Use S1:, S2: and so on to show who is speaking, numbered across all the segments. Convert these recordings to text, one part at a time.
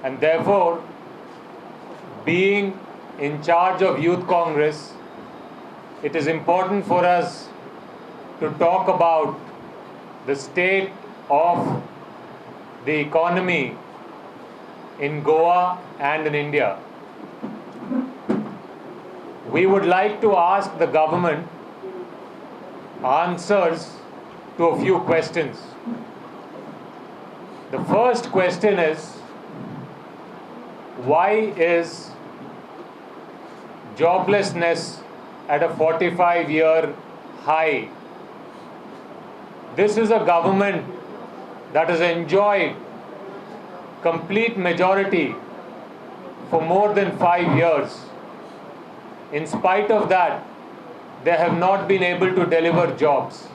S1: And therefore, being in charge of Youth Congress, it is important for us to talk about the state of the economy in Goa and in India. We would like to ask the government answers to a few questions. The first question is, why is joblessness at a 45-year high? This is a government that has enjoyed complete majority for more than 5 years. In spite of that, they have not been able to deliver jobs.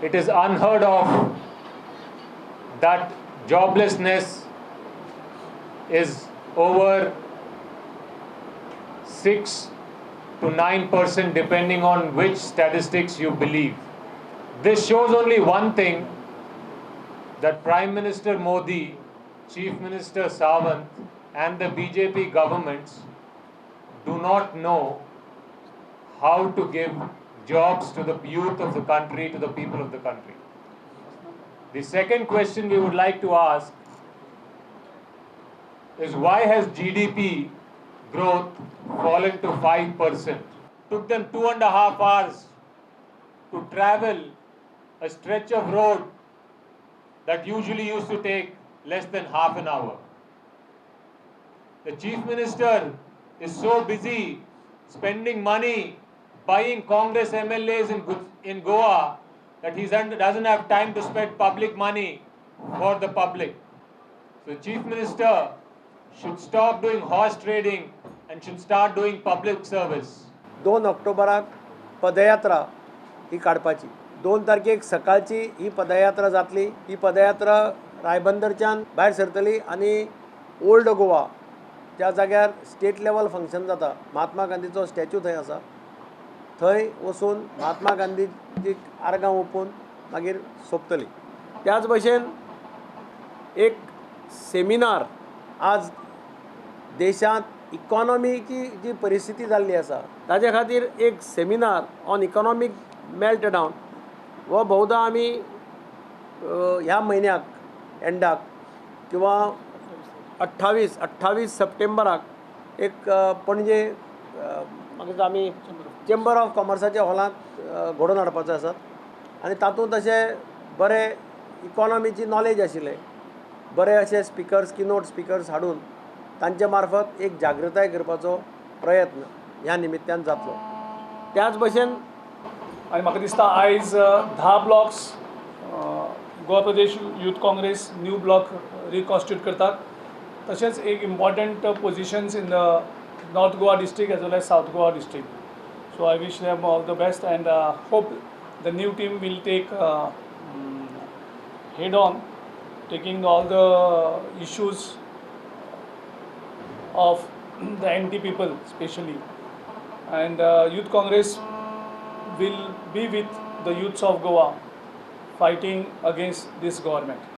S1: It is unheard of that joblessness is over 6 to 9%, depending on which statistics you believe. This shows only one thing, that Prime Minister Modi, Chief Minister Sawant, and the BJP governments do not know how to give jobs to the youth of the country, to the people of the country. The second question we would like to ask is, why has GDP growth fallen to 5%? Took them 2.5 hours to travel a stretch of road that usually used to take less than half an hour. The Chief Minister is so busy spending money buying Congress MLAs in Goa that he doesn't have time to spend public money for the public. So the Chief Minister should stop doing horse trading and should start doing public service.
S2: दोन ऑक्टोबराक पदयात्रा ही काडपाची. दोन तारखेक सकाळची ही पदयात्रा जातली. ही पदयात्रा रायबंदरच्यान भायर सरतली आनी old Goa त्या जाग्यार स्टेट लेवल फंक्शन जाता, महात्मा गांधीचो स्टॅच्यू थंय आसा, थंय वचून महात्मा गांधीजीक आर्गां ओंपून मागीर सोंपतली. त्याच भशेन एक सेमिनार आज देशांत इकॉनॉमीची जी परिस्थिती जाल्ली आसा ताजे खातीर एक seminar on economic melt down हो बहुधा आमी ह्या म्हयन्याक एंडाक किंवा अठ्ठावीस सप्टेंबराक एक पणजे म्हाका दिसता आमी चेंबर ऑफ कॉमर्साच्या हॉलांत घडोवन हाडपाचो आसात आनी तातूंत अशे बरे इकॉनॉमीची नॉलेज आशिल्ले बरे अशे स्पिकर्स, किनोट स्पिकर्स हाडून तांचे मार्फत एक जागृताय करपाचो प्रयत्न ह्या निमित्यान जातलो. त्याच भशेन
S3: आनी म्हाका दिसता आयज धा blocks Goa Pradesh youth Congress new block reconstitute करतात. तशेंच एक important positions in the North Goa district as well as South Goa district. So I wish them all the best and hope the new team will take head on, taking all the issues of the NT people especially. And Youth Congress will be with the youths of Goa fighting against this government.